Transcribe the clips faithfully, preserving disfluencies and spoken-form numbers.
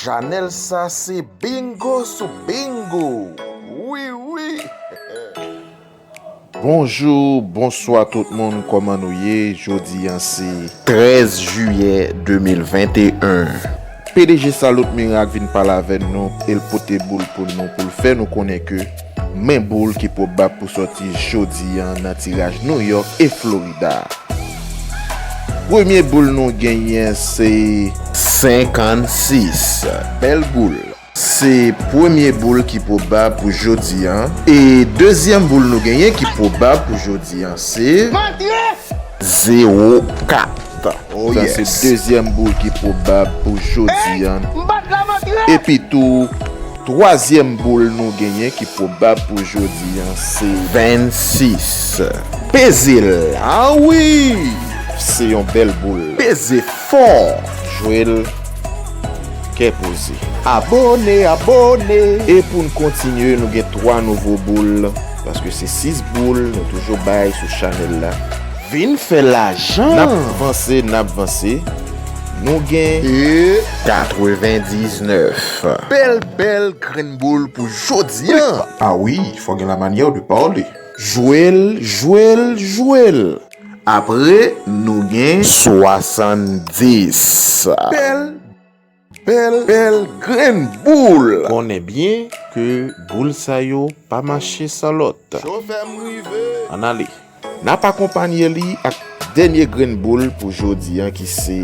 Chanèl sa se bingo sou bingo. Wi, wi. Bonjou, bonswa tout moun, kòman nou ye? Jodi a se trèz jiyè de mil venteyen. P D G Salot Mirak vin pale avè nou, e l pote boul pou nou, pou l fè nou konnen ke men boul ki pwobab pou sòti jodi a nan tiraj New York e Florida. Premye boul nou genyen se senkannsis. Bèl boul. Se premye boul ki pwobab pou jodi a. E dezyèm boul nou genyen ki pwobab pou jodi a se zewo kat. Oh, sa se yes. Dezyèm boul ki pwobab pou jodi a. Epi tou, twazyèm boul nou genyen ki pwobab pou jodi a se vennsis. Peze l. Ah wi! Se yon bèl boul. Peze fò. Jwe l kè poze. Abòne, abòne. E pou n kontinye, nou gen twa nouvo boul, paske se sis boul nou toujou bay sou chanèl la. Vin fè lajan. N ap vanse, n ap vanse. Nou gen e katrevendiznèf. Bèl, bèl grenn boul pou jodi a. Ah wi, fò gen la manyè de pale. Jwe l, jwe l, jwe l. Apre, nou gen swasanndis. Bèl, bèl, bèl grenn boul. Konnen byen ke boul sa yo pa mache san lòt. Chofè m rive. Ann ale. N ap akonpanye li ak dènye grenn boul pou jodi a ki se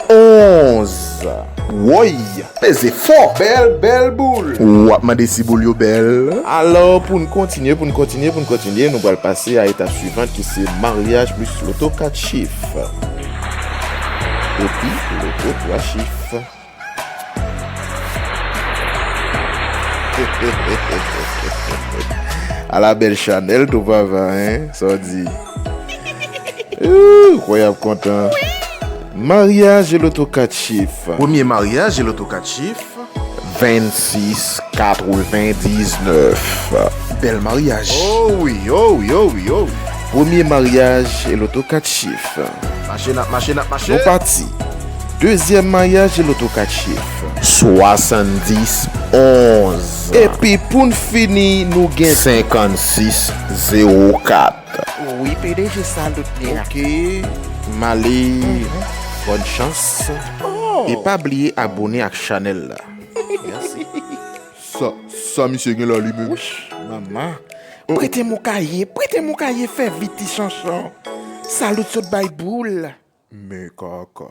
onz. Woy! Peze fò! Bèl, bèl boul! W ap mande si boul yo bèl? Alò, pou n kontinye, pou n kontinye, pou n kontinye, nou pral pase a etap swivan ki se maryaj plis loto kat chif. Epi, loto twa chif. Ala bèl chanèl tou papa, hein? Sa w di? Ooh, kwè y ap kontan. Maryaj e loto kat chif. Premye maryaj e loto kat chif. Vennsis katrevendiznèf. Bèl maryaj. Oh wi, oh wi, oh wi, oh wi. Premye maryaj e loto kat chif. Mache, n ap mache, n ap mache. Nou pati. Dezyèm maryaj e loto kat chif. Swasanndis onz. Epi pou n fini, nou gen senkannsis zewo kat. Wi, P D G Salot Mirak. Ok, m ale. Bòn chans. Oh. E pa bliye abòne ak chanèl la. Mèsi. Sa, sa misye gen la li menm? Wouch, mama. Prete m yon kaye, prete m yon kaye, fè vit ti chanchon. Salot sot bay boul. Men kaka.